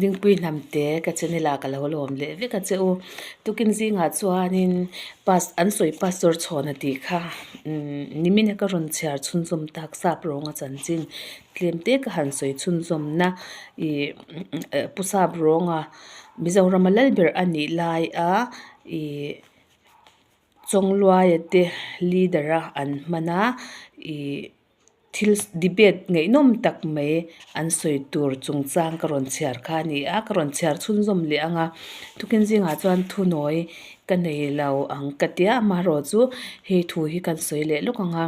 Dingpui hnamte ka channel ah ka lo lawm leh vek a che u. Tukin zingah chuanin pas an sawi pastor chhawn a tih kha umm nimin a ka rawn chhiar chhunzawm tak sap rawnga chanchin tlem te ka han sawi chhunzawm na ih pu sap rawnga Mizorama lal ber a nih lai a ih Chawngluaia te leader a an hman a ih thil debate ngaihnawm tak mai an sawi tur chungchang ka rawn chhiar kha a ni a ka rawn chhiar chhunzawm leh ang a tukin zingah chuan thunawi ka nei lo ang ka tia amaherawh chu hei thu hi kan sawi leh lawk ang a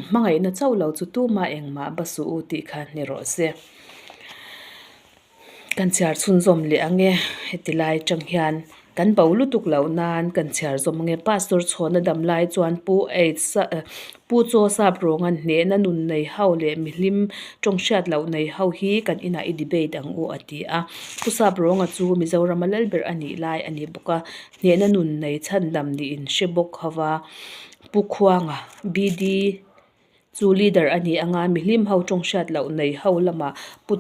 hmangaihna chauh lo chu tumah engmah ba suh u tih kha ni rawh se. Kan chhiar chhunzawm leh ang e, heti lai atang hian kan bo lutuk loh nan kan chhiar zawm ang e. Pastor chhawna dam lai chuan Pu Aids Pu Chaw Sap rawnga hnehna nun nei ho leh mihlim tawng hriat loh nei ho hi kan inah i debate ang u a ti a. Pu Sap rawnga chu Mizorama lal ber a nih lai a ni bawk a, hnehna nun nei chhandam niin hre bawk ho va. Pu Khuanga, BD. Chu leader a ni anga mihlim ho tawng hriat loh nei ho lamah pu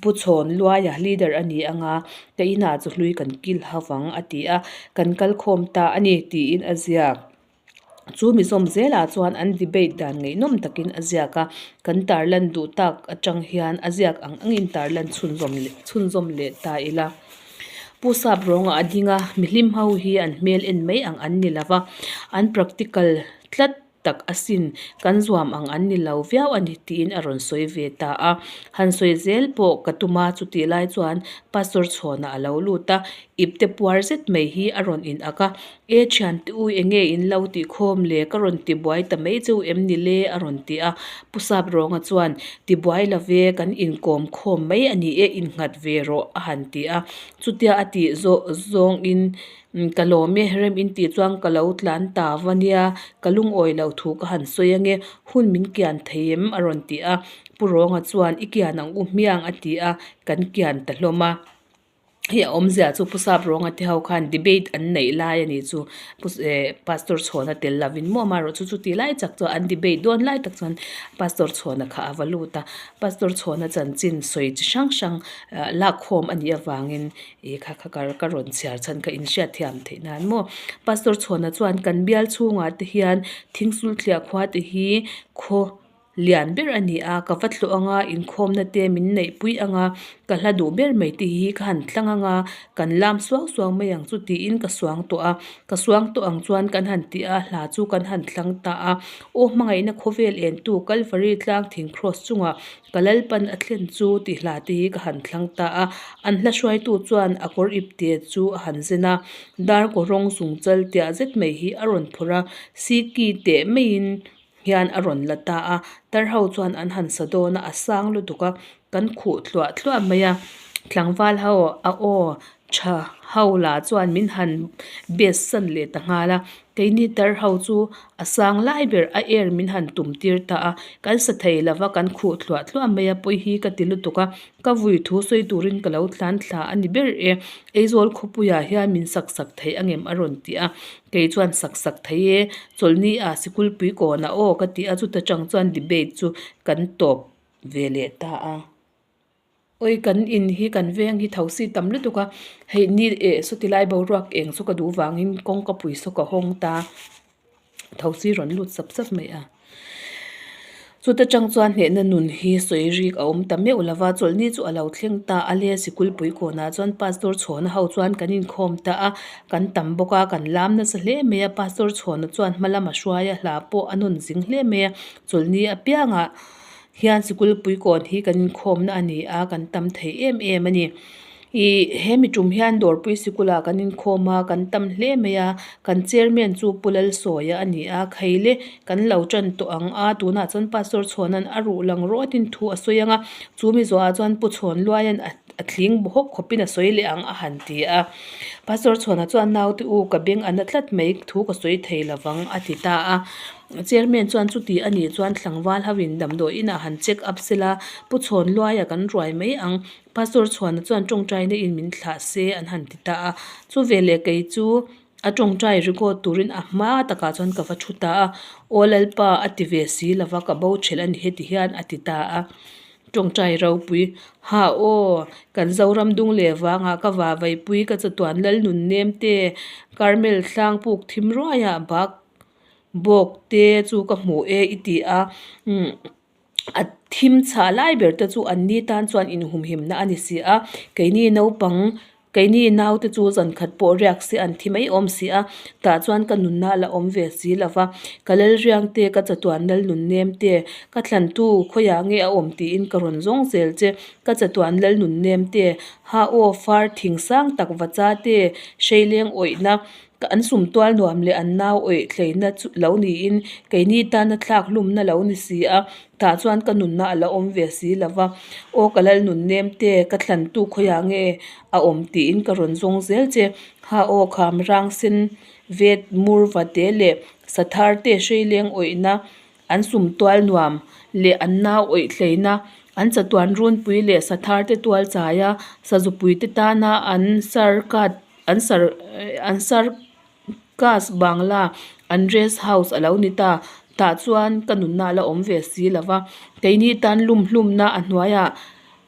pu chhawn luaia leader a ni anga ka inah chu hlui kan kil ho vang a ti a, kan kal khawm ta a ni tiin a ziak. Chu mi zawm zelah chuan an debate dan ngaihnawm takin a ziak a, kan tarlan duh tak atang hian a ziak ang angin tarlan chhunzawm leh chhunzawm leh ta ila. Pu Sap rawnga a ding a, mihlim ho hi an hmel en mai ang an ni lova, an practical tlat. tak asin, kan zuam ang an ni lo viau a ni tiin a rawn sawi ve ta a. Han sawi zel pawh ka tum a, chutih lai chuan Pastor Chhawna a lo lut a, ipte puar zet mai hi a rawn in ak a, E thiante u, enge in lo tih khawm le, ka rawn ti buai ta mai cheu em ni le? a rawn ti a. Pu Sap Rawnga chuan, Ti buai lo ve, kan inkawm khawm mai a ni e, innghat ve rawh a han ti a. Chutia a tih zawh zawngin Ka lawm e, rem in tih chuan ka lo tlan ta va nia, ka lungawi loh thu ka han sawi ange, hun min kian thei em? a rawn ti a, Pu Rawnga chuan i kian ang u hmiang a ti a, kan kian ta hlawm a. Hei a awmzia chu Pu Sap Rawnga te ho khan debate an neih lai a nih chu, Pu eh Pastor Chhawna tel lovin maw amaherawh chu chuti lai chak chuan an debate dawn lai tak chuan Pastor Chhawna kha a va lut a, Pastor Chhawna chanchin sawi chi hrang hrang lakkhawm a nih avangin Ih kha kha ka ka rawn chhiar chhan kha in hriat thiam theih nan maw. Pastor Chhuana chuan kan bial chhungah te hian thingsul thliah khua te hi khaw lian ber a ni a, ka va thlawh anga inkhawmna te min neih pui anga ka hla duh ber mai te hi ka han tlang anga kan lam suang suang mai ang chu tiin ka suang tawh a, ka suang tawh ang chuan kan han ti a hla chu kan han thlang ta a, aw hmangaihna khawvel entu Kalvari tlang thing cross chungah Ka Lalpan a thlen chu tih hla te hi ka han thlang ta a, an hla hruaitu chuan a kawr ipte chu a han zen a, dar kaw rawng zung chal tiah zet mai hi a rawn phawrh a, siki teh maiin hian a rawn la ta a, tar ho chuan an han sa dawn a, a sang lutuk a, kan khuh thluah thluah mai a, tlangval ho a aw tha ho lah chuan min han best san leh ta nghal a, Keini tar ho chu a sang lai ber a air min han tum tir ta a, kan sa thei lova kan khuh thluah thluah mai a, pawi hi ka ti lutuk a, ka vui thu sawi turin ka lo tlan thla a ni ber e, Aizawl khawpuiah hian min sak sak thei angem a rawn ti a, kei chuan sak sak thei e, chawlhni ah sikulpui kawnah aw ka ti a, chuta tang chuan debate chu kan tawp ve leh ta a. Awi kan in hi kan veng hi tho si tam lutuk a, hei ni eh sawti lai boruak eng chu ka duh vangin kawngka pui saw ka hawng ta, tho si rawn lut sap sap mai a. Chuta tang chuan hnehna nun hi sawi rik a awm ta meuh lova, chawlhni chu a lo thleng ta a le sikulpui kawnah chuan pastor chhawna ho chuan kan inkhawm ta a, kan tam bawk a, kan lam nasa hle mai a, pastor chhawna chuan hma lama hruai a hla pawh a nawn zing hle mai a, chawlhni apiangah. Hian sikul puikawn hi kan inkhawmna a ni a, kan tam thei em em a ni. Ih he mi tum hian dawrpui sikulah kan inkhawm a, kan tam hle mai a, kan chairman chu Pu Lalsawia a ni a, khaile kan lo tan tawh ang a, tunah chuan Pastor Chhuana'n a ruh lang rawtin thu a sawi ang a, chu mi zawhah chuan Pu Chhawnluaia'n a a thling bawk khawpin a sawi leh ang a han ti a. Pastor Chhuana chuan naute u ka beng a na tlat mai thu ka sawi thei lovang a ti ta a. Chairman chuan chuti a nih chuan tlangval ho in damdawi inah han check up sela Pu Chhawnluaia kan ruai mai ang Pastor Chhuana chuan tawngtaina in min thlah se an han ti ta a. Chu veleh kei chu a tawngtai record turin a hma takah chuan ka va thu ta a, Aw Lalpa a ti ve si lova ka bo thelh a ni heti hian a ti ta a. Tawngtai ropui, Ha aw! Kan Zoram dung leh vangah ka vavaipui ka chatuan lal nun nem te, Carmel tlang puk thim ruaiah bak bawk te chu ka hmu e i ti a. A thim chhah lai ber te chu an ni tan chuan inhumhimna a ni si a, keini naupang Keini naute chu zan khat pawh riak se an thi mai awm si a, tah chuan ka nunna a la awm ve si lo va. Ka Lalriang te, ka chatuan Lalnunnem te, ka thlantu khawiah nge a awm tiin ka rawn zawng zel che. Ka chatuan Lalnunnem te, ha aw far thing sang tak vacha te, hreileng awihna Ka an sum tual nuam leh an nau awih thleina chu lo niin keini tana thlak hlumna lo ni si a, tah chuan ka nunna a la awm ve si lo va. Aw ka lal nun nem te, ka thlantu khawiah nge a awm tiin ka rawn zawng zel che. Ha aw kham rang sen vet mur va te leh sathar te hreileng awihna An sumtual nuam leh an nau awih hleina, an chatuan runpui leh sathar te tual chaia sazupui te tana an sarkat an sar an sarkas bangla an rest house a lo ni ta. Tah chuan ka nunna a la awm ve si lo va, keini tan lum hlumna a hnuaiah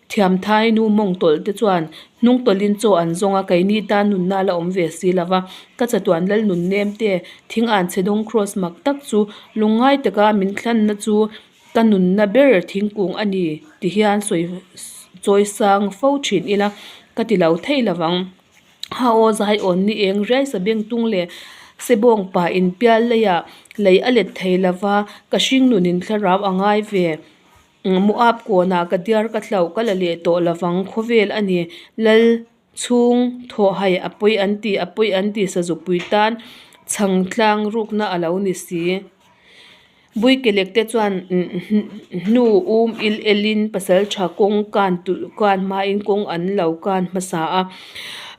Thiamthai nu mawng tawlh te chuan hnung tawlhin chaw an zawng a, keini tan nunna a la awm ve si lo va. Ka chatuan lal nun nem te, thing an chhe dawng kraws mak tak chu lungngai taka min thlanna chu ka nunna ber thingkung a ni ti hian sawi chawi sang fo thin ila ka ti lo thei lo vang. Ha aw zai awn ni eng riai sabeng tung leh sebawng pa inpial leiah lei a let thei lo va, ka hring nunin thlarau a ngai ve. Moab kawnah ka diar ka hlauh ka la leh tawh lovang khawvel a ni. Lal chhung thawh hai a pawi an ti a pawi an ti sazupui tan chhang tlang rukna a lo ni si. Buikelek te chuan hnu um il elin pasal tha kawng kan kan hmain kawng an lo kan hmasa a.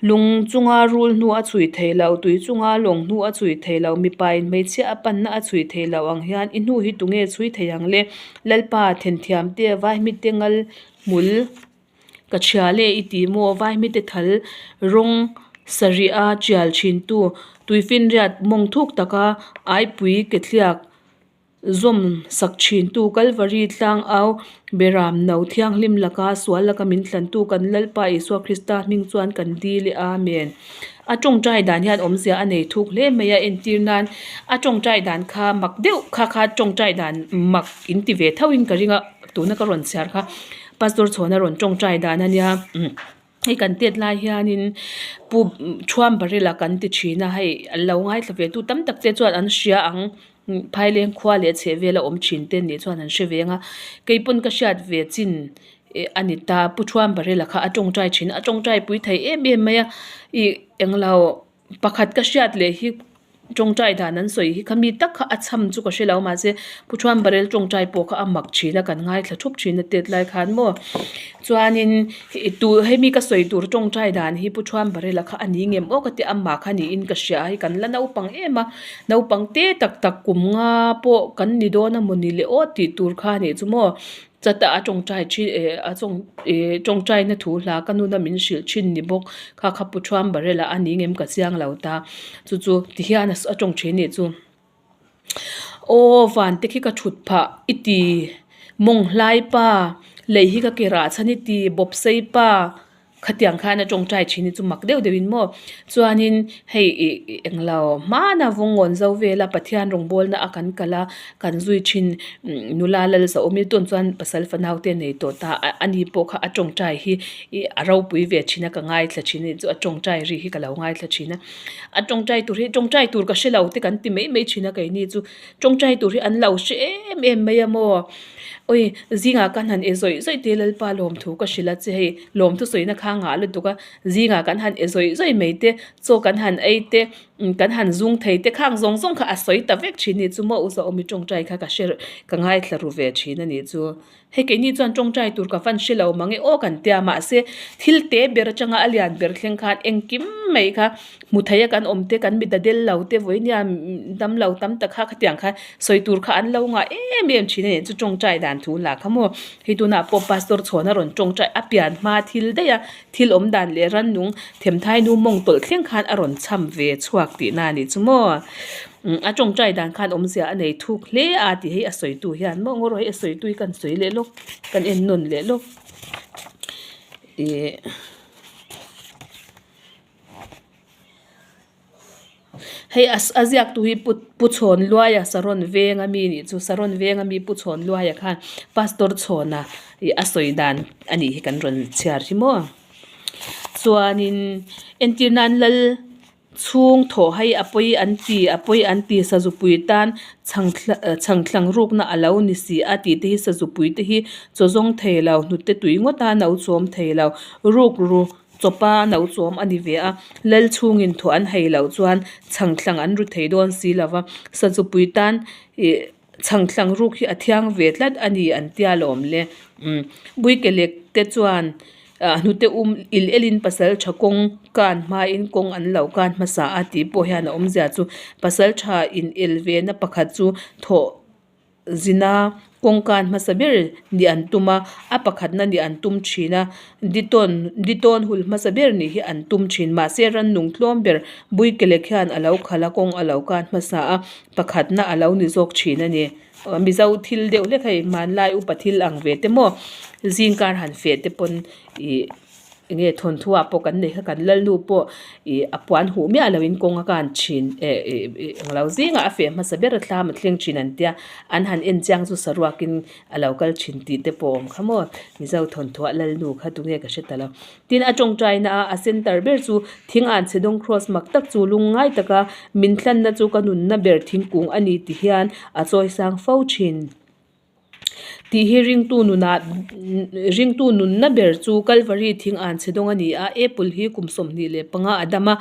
Lung chunga rul hnu a chhui thei lo, tui chunga lawng hnu a chhui thei lo, mipain hmeichhia a panna a chhui thei lo ang hian i hnu hi tunge chhui thei ang le? Lalpa, thenthiamte, vaihmite ngal hmul ka thial e i ti maw? Vaihmite thal rawng sarih a tial thintu, tuifinriat mawng thuk taka aipui kethliak zawm sak thintu, Kalvari tlang au Beram no thianghlim laka sual laka min thlantu kan Lalpa Isua Krista hming chuan kan dil e, Amen. A tawngtai dan hian awmzia a nei thuk hle mai a, entir nan a tawngtai dan kha mak deuh kha kha tawngtai dan mak in ti ve tho in ka ring a, tuna ka rawn chhiar kha Pastor Chhawna rawn tawngtai dan a nia hei kan tet lai hianin pu Thuam Barela kan ti thin a, hei an lo ngaithla ve tu tam tak te chuan an hria ang Phaileng khua leh chheh vela awm thin te nih chuan an hre ve ang a, keipawn ka hriat ve chin eh a ni ta Pu Thuam Barela kha a tawngtai thin a, a tawngtai pui thei em em mai a, ih englo pakhat ka hriat leh hi tawngtai dan an sawi hi kha mi tak kha a chham chu ka hre lo mahse Pu Thuam Barel tawngtai pawh kha a mak thin a kan ngaithla thup thin a tet lai khan maw chuanin ih tu hemi ka sawi tur tawngtai dan hi Pu Thuam Barela kha a ni ngem aw ka ti a amah kha niin ka hria a hei kan la naupang em a naupang te tak tak kum nga pawh kan ni dawn a mawni le aw tih tur kha a nih chu maw. Chata a tawngtai thin eh a tawng eh tawngtaina thu hla ka nuna min hrilh thin ni bawk kha kha Pu Thuam Barela a ni ngem ka chiang lo ta chu chu ti hian a tawng thin nih chu aw van te khi ka thut phah i ti mawng hlai pa lei hi ka ke rah chhan i ti bawp sei pa. Khatiang khan a tawngtai thin hi chu mak deuh deuhin maw? Chuanin hei ih englo hmana vawngawn zo vela Pathian rawngbawlna a kan kal a, kan zui thin nula lal zahawm hi tun chuan pasal fanau te nei tawh ta a ani pawh kha a tawngtai hi ih a ropui ve thin a ka ngaithla thin a ni chu a tawngtai ri hi ka lo ngaithla thin a. A tawngtai tur hi tawngtai tur ka hre lo te kan ti mai mai thin a keini chu tawngtai tur hi an lo hre em em mai a maw? Awi zingah kan han e zawih zawih te Lalpa lawmthu ka hrilh a che hei lawmthu sawina kha ngah lutuk a zingah kan han e zawih zawih mai te chaw kan han ei te kan han zung thei te khang zawng zawng kha a sawi ta vek thin ni chu maw u Zaawmi tawngtai kha ka hre ka ngaithla ru ve thin a nih chu hei keini chuan tawngtai tur ka van hre lo mang e aw kan tia mahse thil te ber atanga a lian ber thleng khan engkim mai kha Hmu thei a kan awm te kan mit a del lo te vawinia dam lo tam tak kha khatiang kha sawi tur kha an lo ngah em em thin a ni chu tawngtai dan thu lah kha maw hei tunah pawh pastor chhuan a rawn tawngtai a pian hma thil daih a thil awm dan leh rannung themthai nu mawng tawlh thleng khan a rawn cham ve chhuak. chhuak tihna a nih chu maw. A tawngtai dan khan awmzia a nei thuk hle a tih hi a sawitu hian maw ngaw rawh hei a sawitu hi kan sawi leh lawk kan en nawn leh lawk ih. Hei a a ziaktu hi pu pu Chhawn Luaia Saron venga mi nih chu Saron venga mi Pu Chhawn Luaia khan Pastor Chhawna ih a sawi dan a nih hi kan rawn chhiar hi maw. Chuanin entir nan lal chhung thawh hei a pawi an ti a pawi an ti sazupui tan chhang chhang thlang rukna a lo ni si a tih te hi sazupui te hi chaw zawng thei lo hnute tui ngawt a no chawm thei lo ruk ru. Chawpa no chawm a ni ve a, lal chhungin thaw an hei loh chuan chhang thlang an ru thei dawn si lo va, sazupui tan ih chhang thlang ruk hi a thiang ve tlat a ni an tia lawm le. Umm Buikelek te chuan ah hnute um il elin pasal tha kawng kan hmain kawng an lo kan hmasa a tih pawh hian a awmzia chu pasal tha in el ve na pakhat chu thawh Zina kawngkan hmasa ber nih an tum a, a pakhatna nih an tum thin a, ditawn ditawn hul hmasa ber nih hi an tum thin. Mahse rannung tlawm ber Buikelek hian a lo khalh a, kawng a lo kan hmasa a, pakhatna a lo ni zawk thin a ni. Mizo thil deuh hlek hei hmanlai upa thil ang ve te maw zingkar han feh te pawn ih Enge thawnthu ah pawh kan nei kha kan lalnu pawh ih a puan huh miah loin kawng a kan thin eh ih ih englo zingah a feh hmasa ber a thlam a thleng thin an tia an han en chiang chu saruakin a lo kal thin tih te pawh a awm kha maw Mizo thawnthu ah lalnu kha tunge ka hre ta lo. Tin a tawngtai na a a center ber chu thing an chhe dawng cross mak tak chu lungngai taka min thlanna chu ka nunna ber thingkung a ni ti hian a chawi sang fo thin. Tih hi ringtu nunah ringtu nunna ber chu Kalvari thing an chhe dawng a ni a, Apple hi kum 25 a dam a,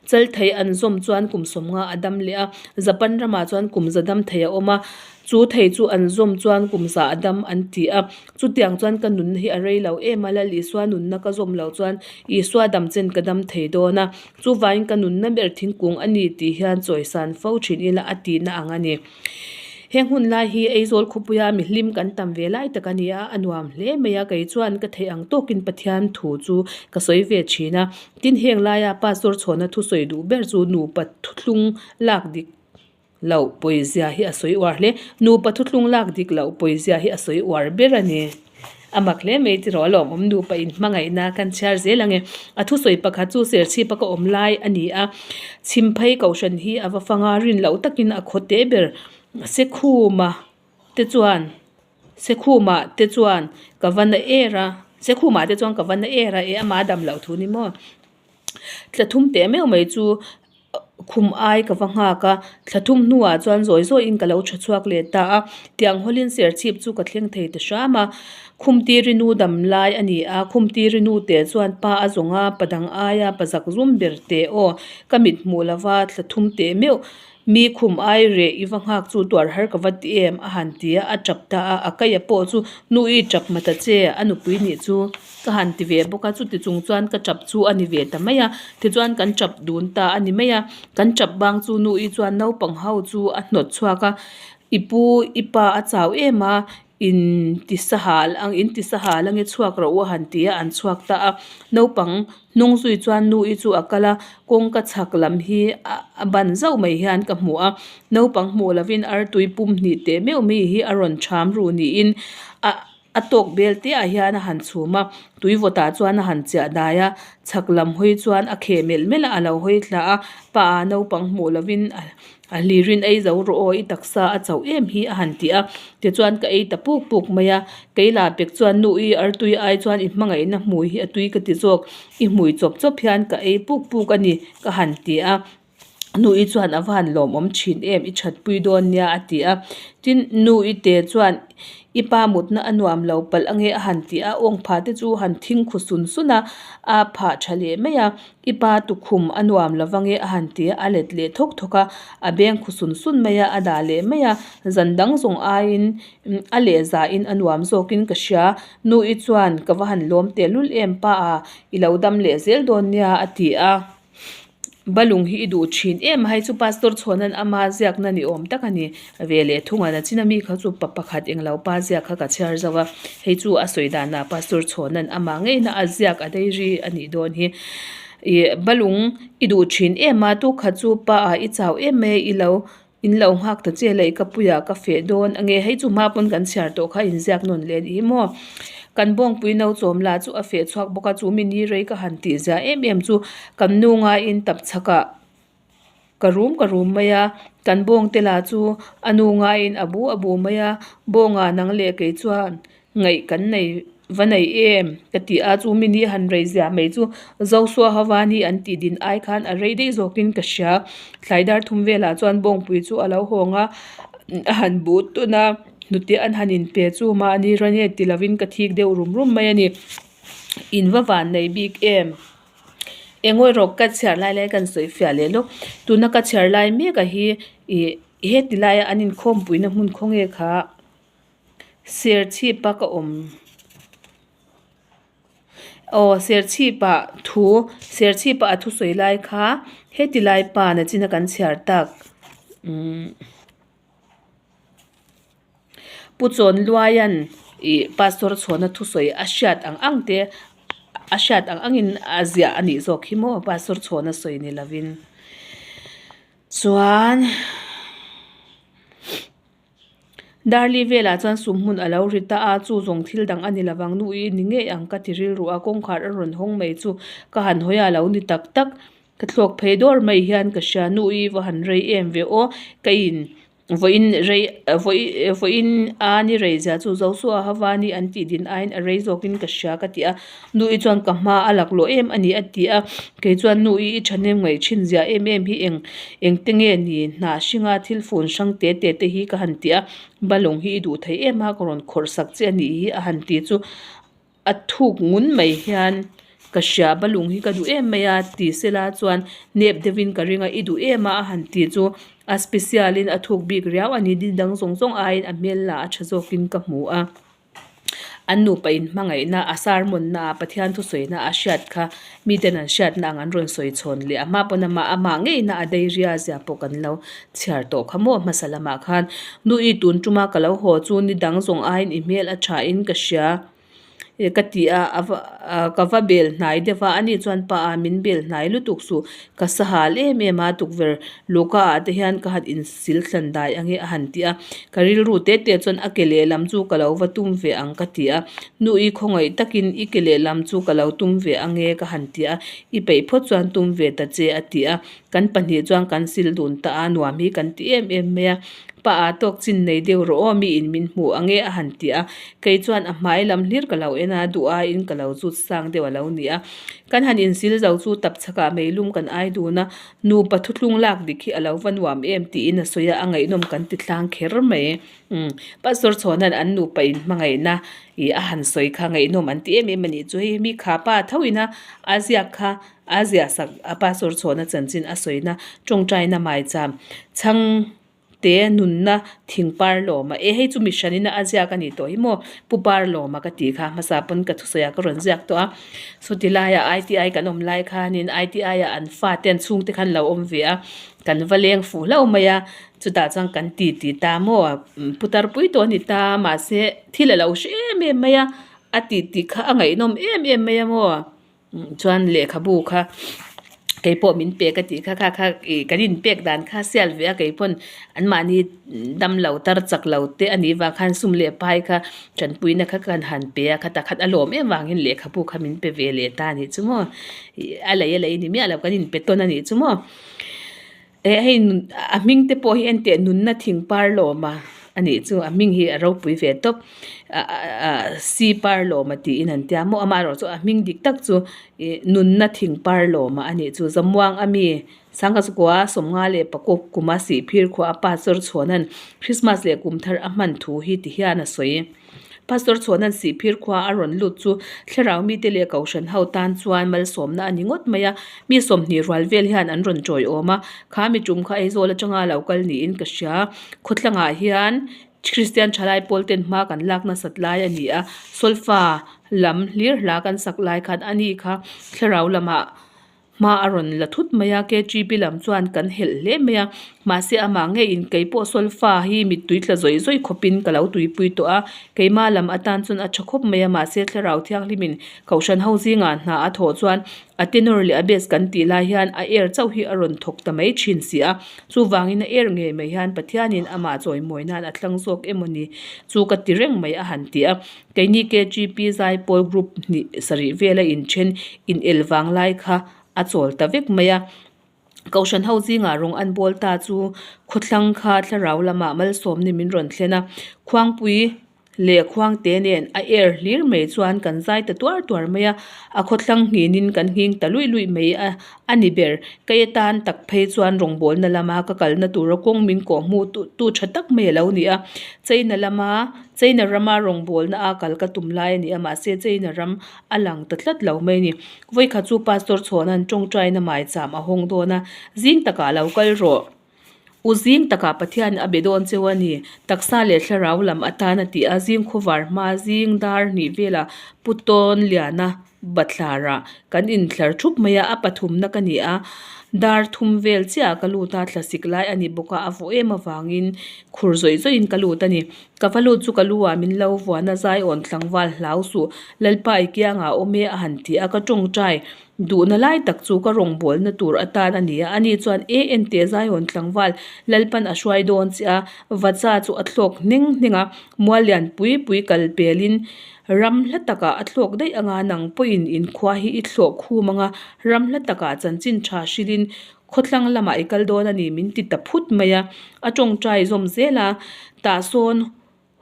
chal thei an zawm chuan kum 50 a dam leh a, Japan ramah chuan kum za dam thei a awm a, chu thei chu an zawm chuan kum za a dam an ti a, chutiang chuan ka nunna hi a rei lo em a, Lal Isua nunna ka zawm loh chuan Isua dam chen ka dam thei dawn a, chuvangin ka nunna ber thingkung a ni tih hian chawisan fo thin ila a tihna ang a ni. Heng hun lai hi Aizawl khawpuia mihlim kan tam ve lai tak a ni a, a nuam hle mai a, kei chuan ka theih ang tawkin Pathian thu chu ka sawi ve thin a. Tin, heng laia Pastor chhuahna thu sawi duh ber chu nupa thuthlung lak dik loh pawizia hi a sawi uar hle. Nupa thuthlung lak dik loh pawizia hi a sawi uar ber a ni. A mak hle mai tiraw a lawmawm nupa inhmangaihna kan chhiar zel ang e. A thusawi pakhat chu Serchhipa ka awm lai a ni a, Chhimphei Kohhran hi a va fang a, rin loh takin a khaw teh ber Sekhuma te chuan Sekhuma te chuan ka va na er a, Sekhuma te chuan ka va na er a, e ama dam loh thu ni maw. Thla thum teh meuh mai chu khum ai ka va nghak a, thla thum hnuah chuan zawi zawiin ka lo tha chhuak leh ta a, tiang hawlin serchhip chu ka thleng thei ta hram a, Khumtiri nu dam lai a ni a, Khumtiri nu teh chuan pa a zawng a, pa dang aia pa zak zum ber teh aw, ka mit hmuh lova thla thum teh meuh Mi khum ai reh i va nghak chu tuar har ka va ti em? a han ti a, a tap ta a, a kaia pawh chu nu i tap hma ta che, a nupui nih chu ka han ti ve bawk a, chuti chung chuan ka tap chu a ni ve ta mai a, tichuan kan tap dun ta a ni mai a, kan tap bang chu nu i chuan naupang ho chu a hnawt chhuak a, i pu i pa a chau em a, In ti sahal ang in ti sahal ange chhuak rawh u a han ti a, an chhuak ta a. Naupang hnung zui chuan nu i chu a kal a, kawngka chhak lam hi a ban zauh mai hian ka hmu a. Naupang hmuh lovin artui pum hnih teh meuh mi hi a rawn ṭham ru niin a a tawk bel te ah hian a han chhum a, tui vawtah chuan a han chiah dai a, chhak lam hawi chuan a kheh melh melh a, a lo hawi thla a, pa ah naupang hmuh lovin a A hlirin ei zo rawh aw, i taksa a chauh em hi a han ti a, tichuan ka ei ta puk puk mai a, kei lah pek chuan nu i artui ai chuan i hmangaihna hmui hi a tui ka ti zawk, i hmui chawp chawp hian ka ei puk puk a ni ka han ti a, nu i chuan a va han lawmawm thin em i thatpui dawn nia a ti a, tin nu i te chuan I pa mutna a nuam lo palh ange a han ti a, awng phah te chu han thing khu sun sun a, a phah tha leh mai a, I pa tukhum a nuam lo vange a han ti a, a let leh thawk thawk a, a beng khu sun sun mai a, a dah leh mai a, zan dang zawng aiin a leh zahin a nuam zawkin ka hria, nu i chuan ka va han lawm tehlul em pa a, i lo dam leh zel dawn nia a ti a. Balung hi i duh thin em a, hei chu Pastor Chhuanan ama ziakna ni awm tak a ni ve leh thung a, nachin ami kha chu pa pakhat englo pa ziak kha ka chhiar zo a, hei chu a sawi danah Pastor Chhuanan ama ngeina a ziak a diary a nih dawn hi. Ih balung i duh thin em a tu khat chu pa ah i chau em mai a i lo in lo nghak ta che leh ka puiah ka feh dawn a nge hei chu hma pawn kan chhiar tawh kha inziak nawn leh a ni hi maw kan bawngpui no chawm lah chu a feh chhuak bawk a chu mi ni rei ka han tih zia em em chu kan nu ngaiin tapchhak ah. Ka rum ka rum mai a, kan bawng te lah chu a nu ngaiin a bu a bu mai a, bawnga nang leh kei chuan ngaih kan nei va nei em ka ti a, chu mi ni han rei zia mai chu Zosua Havani an tih din ai khan a rei daih zawkin ka hria. Thlai dar thum velah chuan bawngpui chu a lo hawng a, a han bu tun a, hnute an han inpe chu mahni rane ti lovin ka thik deuh rum rum mai a ni. In va van nei bik em? Engawi rawh ka chhiar lai lai kan sawi fiah leh lawk tuna ka chhiar lai mek a hi ih heti laia an inkhawmpuina hmun khawnge kha serchhip a ka awm aw serchhip ah thu serchhip ah a thusawi lai kha heti lai pa nachina kan chhiar tak umm. Pu Chawnluaia'n ih pastor chhuahna thusawi a hriat ang ang te a hriat ang angin a ziah a nih zawk hi maw pastor chhuahna sawi ni lovin chuan Darli velah chuan sum hmun a lo ri ta a chu zawng thil dang a ni lovang nu i ni ngei ang ka ti rilru a kawngkhar a rawn hawng mai chu ka han hawi a lo ni tak tak ka thlawk phei dawr mai hian ka hria nu i va han rei em ve aw ka in Vawiin rei vawi vawiin a ni rei zia chu Joshua Havani an tih din aiin a rei zawkin ka hria ka ti a, Nu-i chuan ka hma a laklawh em a ni a ti a, kei chuan Nu-i i thahnem ngaih thin zia em em hi eng engte nge ni hnah hringa thil fun hrang te te te hi ka han ti a, balung hi i duh thei em a ka rawn khawrh sak che a nih hi a han ti chu A thuk ngun mai hian ka hria balung hi ka duh em mai a ti sela chuan nep deuhin ka ring a i duh em a a han ti chu a special in a thuk bik riau a ni ni dang zawng zawng aiin a hmel lah a tha zawkin ka hmu a an nupa in hmangaihna a sermon na a Pathian thusawi na a hriat kha miten an hriatna ang an rawn sawi chhawn leh a hma pawn amah amah ngeina a dairy a zia pawh kan lo chhiar tawh kha maw hmasa lamah khan nu i tun tuma ka lo haw chu ni dang zawng aiin i hmel a tha in ka hria ka ti a a va ka va bel hnai deuh a ani chuan pa a min bel hnai lutuk suh ka sahal em em a tukverh luhka ah te hian ka han insil thlan dai ang e a han ti a ka rilru te te chuan a ke lehlam chu ka lo va tum ve ang ka ti a nu i khawngaih takin i ke lehlam chu ka lo tum ve ang e ka han ti a i peih phawt chuan tum ve ta che a ti a. Kan pahnih chuan kan sil dun ta a, nuam hi kan ti em em mai a. Pa a tawk chin nei deuh rawh aw, miin min hmu ang e a han ti a. Kei chuan a hmai lam hlir ka lo en a, duh aiin ka lo zut sang deuh a lo ni a. Kan han insil zo chu tapchhakah meilum kan ai dun a, nupa thuthlung lak dik hi a lo va nuam em tiin a sawi a, a ngaihnawm kan ti tlang kher mai. Umm Pastor Chhawna'n an nupa inhmangaihna ih a han sawi kha ngaihnawm an ti em em a nih chu. Hei mi kha pa tho ina a ziak kha A ziah sak a pastor chhuahna chanchin a sawina tawngtaina maicham chhang te nunna thing par lawma e hei chu mi hranina a ziak a ni tawh hi maw pu par lawma ka tih kha hmasa pawn ka thusawi ah ka rawn ziak tawh a chuti laia I_T_I kan awm lai khanin I_T_I ah an fate an chhungte khan lo awm ve a kan va leng fuh hlauh mai a chutah chuan kan ti ti ta maw putar pui tawh a ni ta mahse thil a lo hre em em mai a a ti ti kha a ngaihnawm em em mai a maw. Chuan lehkhabu kha keipawh min pek a tih kha kha kha ih kan inpek dan kha sial ve a keipawn anmahni damlo tar chak lo te a nih vang khan sum leh pai kha tanpuina kha kan han pe a khatah khan a lawm em vangin lehkhabu kha min pe ve leh ta a nih chu maw ih a lei a lei ni miah lo kan inpe tawn a nih chu maw. Eh hei a hming te pawh hi enteh nunna thing par lawm a a nih chu a hming hi a ropui ve tawp ah si par lawm a tiin an tia maw amaherawh chu a hming dik tak chu ih nunna thing par lawm a a nih chu zamuang a mi sangha chukua sawmnga leh pakawp kuma sihphir khua a pastor chhuahna'n christmas leh kum thar a hman thu hi ti hian a sawi. Pastor Chhuahna'n Sihphir khua a rawn lut chu thlarau mite leh Kohhran ho tan chuan malsawmna a ni ngawt mai a, mi 20 rual vel hian an rawn tawiawm a, kha mi tum kha Aizawl atanga lo kal niin ka hria. Khawthlangah hian Kristian thalai pawl ten hma kan lak nasat lai a ni a, solfa lam hlir hla kan sak lai khan ani kha thlarau lamah. Hma a rawn la thut mai a, KGB lam chuan kan helh hle mai a, mahse amah ngeiin kei pawh solfa hi mittui tla zawih zawih khawpin ka lo tuipui tawh a, keimah lam atan chuan a tha khawp mai a, mahse thlarau thianghlimin kohhran ho zingah hna a thawh chuan a tenor leh a bass kan tih lai hian a air chauh hi a rawn thawk ta mai thin si a, chuvangin a air ngei mai hian Pathianin amah chawimawi nan a thlang zawk emaw ni chu ka ti reng mai a han ti a. Keini KGP Zaipawl Group hnih sarih vela inthen in el vang lai kha a chawl ta vek mai a. Kohhran ho zingah rawng an bawl ta chu khawthlang kha thlarau lamah malsawmni min rawn thlen a. Khuangpui leh khuangte nen a air hlir mai chuan kan zai ta tuar tuar mai a. A khawthlang nghinin kan nghing ta luih luih mai a a ni ber. Kei atan tak phei chuan rawngbawlna lama ka kalna tura kawng min kawh hmuh tu tha tak mai a lo ni a. China lama China rama rawngbawlna a kal ka tum lai a ni a, mahse China ram a lang ta tlat lo mai a ni. Vawikhat chu Pastor Chhawna'n tawngtaina maicham a hawng dawn a, Zing takah lo kal rawh. U zing takah Pathian a be dawn cheu a ni. Taksa leh thlarau lam atan a ti a, zing khawvar hma zing dar hnih velah Pu Tawn Liana Bathlarah kan inthlar thup mai a, a pathumna ka ni a, dar thum vel chiah ka lut a, thlasik lai a ni bawk a, a vawh em avangin khur zawih zawihin ka lut a ni. Ka va lut chu ka lu ah min lo vuan a, Zaiawn tlangval hlau suh, Lalpa i kiangah a awm e a han ti a, ka tawngtai duhna lai tak chu ka rawngbawlna tur atan a ni a, ani chuan e enteh Zaiawn tlangval Lalpan a hruai dawn che a, Vacha chu a thlawk hneng hneng a, mual lian pui pui kal pelin Ram hla takah a thlawk daih anga nang pawhin in khua hi i thlawh khum anga ram hla takah chanchin tha hrilhin khawthlang lamah i kal dawn a ni min ti ta phut mai a, a tawngtai zawm zel a, tah sawn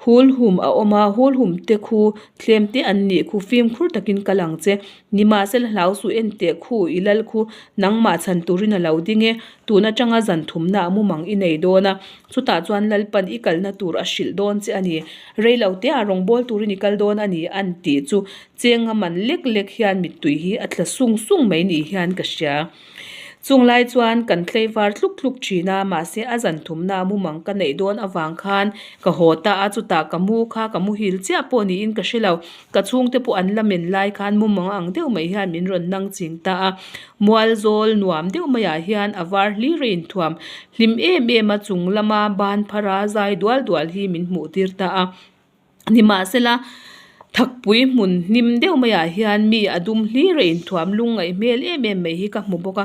hul hum a awm a, hul hum te khu thlem te an nih khu fimkhur takin kal ang che, nimahsela hlau suh en teh khu i lal khu nangmah chhan turin a lo ding e, tun atanga zan thumna a mumang i nei dawn a, chutah chuan Lalpan i kalna tur a hrilh dawn che a ni. Rei lo te ah rawngbâwl turin i kal dawn a ni an tih chu chenga man lek lek hian mittui hi a tla sung sung mai ni hian ka hria. Chung lai chuan kan tlaivar tluk tluk thin a, mahse a zan thumna mumang ka neih dawn avang khan ka haw ta a, chutah ka mu kha ka muhil chiah pawh niin ka hre lo. Ka chhungte pawh an la men lai khan mumang ang deuh mai hian min rawn nang ching ta a, mual zawl nuam deuh maiah hian a var hlir a inthuam hlim em em a chung lama ban phara zai dual dual hi min hmuh tir ta a. Nimahsela thakpui hmun hnim deuh maiah hian mi a dum hlir a inthuam lungngaih hmel em em mai hi ka hmu bawk a,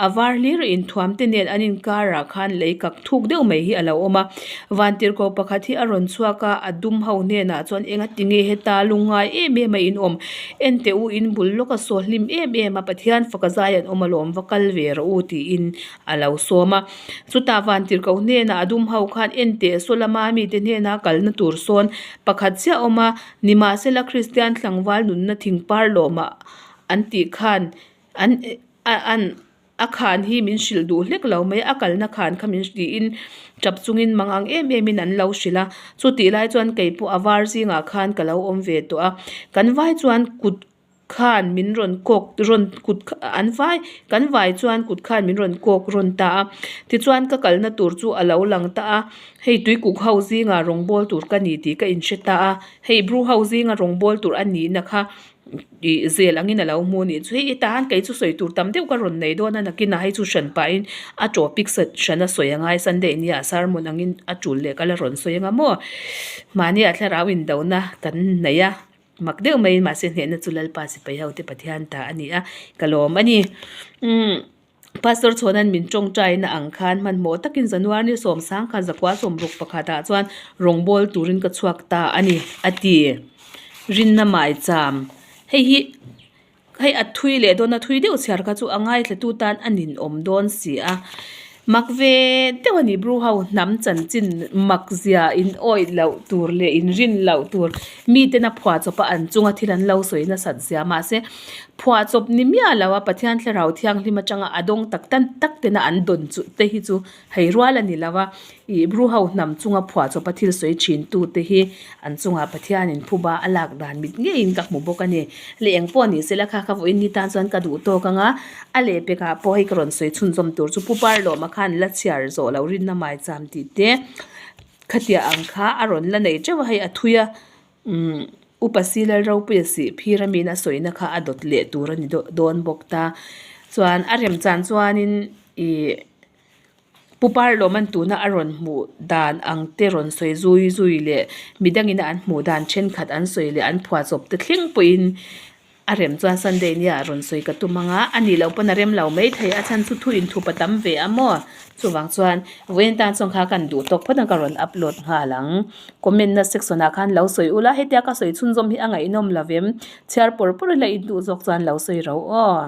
a var hlir a inthuam te nen an inkarah khan lei kak thuk deuh mai hi a lo awm a. Vantirhkoh pakhat hi a rawn chhuak a, a dum ho hnenah chuan eng a ti nge heta lungngai em em a in awm? En teh u in bul lawk a saw hlim em em a, Pathian faka zai an awm alawm va kal ve rawh u tiin a lo sawm a. Chutah Vantirhkoh hnenah a dum ho khan en teh saw lama mite hnena kalna tur sawn pakhat chiah a awm a, nimahsela Kristian tlangval nunna thingpar lawmah an tih khan an an A khan hi min hrilh duh hlek lo mai, a kalna khan kha min tiin tap chungin mang ang em em in an lo hrilh a. Chutih lai chuan kei pawh a var zingah khan ka lo awm ve tawh a. Kan vai chuan kut khan min rawn kawk rawn kut an vai kan vai chuan kut khan min rawn kawk rawn ta a. Tichuan ka kalna tur chu a lo lang ta a, hei tuikuk ho zingah rawngbâwl tur ka ni tih ka inhre ta a. Hei bru ho zinga rawngbâwl tur a nihna kha Ih zel angin a lo hmu a nih chu hei hetah kei chu sawi tur tam deuh ka rawn nei dawn a nakinah hei chu hran pahin a topic hran a sawi a ngai Sunday nia sermon angin a tul leh ka la rawn sawi anga maw mahnia thlarau indona kan nei a mak deuh maiin mahse hnehna chu Lalpa sipai ho te Pathian ta a ni a ka lawm a ni umm. Pastor Chhawna'n min tawngtaina ang khan hmanhmawh takin January ni sawmsang kha zakua sawmruk pakhatah chuan rawngbâwl turin ka chhuak ta a ni, a ti. Rinna maicham. Hei hi hei a thui leh dawn a, thui deuh chhiar kha chu a ngaithlatu tan a ninawm dawn si a. Mak ve deuh a ni Bru ho hnam chanchin mak zia in awih loh tur leh in rin loh tur miten a phuahchawp a an chunga thil an lo sawi nasat zia mahse Phuahchawp ni miah lo a Pathian Thlarau Thianghlim atanga a dawng tak tan tak tena an dawn chu te hi chu hei rual a ni lo a, ih Bru ho hnam chunga phuahchawp a thil sawi thin tu te hi an chungah Pathianin phuba a lak dan mit ngeiin ka hmu bawk a ni. Le eng pawh ni sela kha kha vawiin ni tan chuan ka duh tawk ang a, a lehpekah pawh hei ka rawn sawi chhunzawm tur chu Pu Parlawma khan la chhiar zawh lo rinna maicham tih te khatia ang kha a rawn la nei teuh a, hei a thui a. Umm Upa Silal Ropuia sih phir a min a sawina kha a dawt leh tur a ni dawn bawk ta. Chuan a remchan chuanin ih Pu Parlawman tuna a rawn hmuh dan ang te rawn sawi zui zui leh midangin an hmuh dan thenkhat an sawi leh an phuahchawp te thleng pawhin a rem chuan Sunday nia rawn sawi ka tum ang a, a nih loh pawn a rem lo maithei a chhan chu thu inthup a tam ve a maw? Chuvang chuan vawiin tan chuan kha kan duh tawk phawt ang ka rawn upload nghal ang. Comment na section ah khan lo sawi ula, hetia ka sawi chhunzawm hi a ngaihnawm lo vem? Chhiar pawr pawr ila in duh zawk chuan lo sawi ro aw.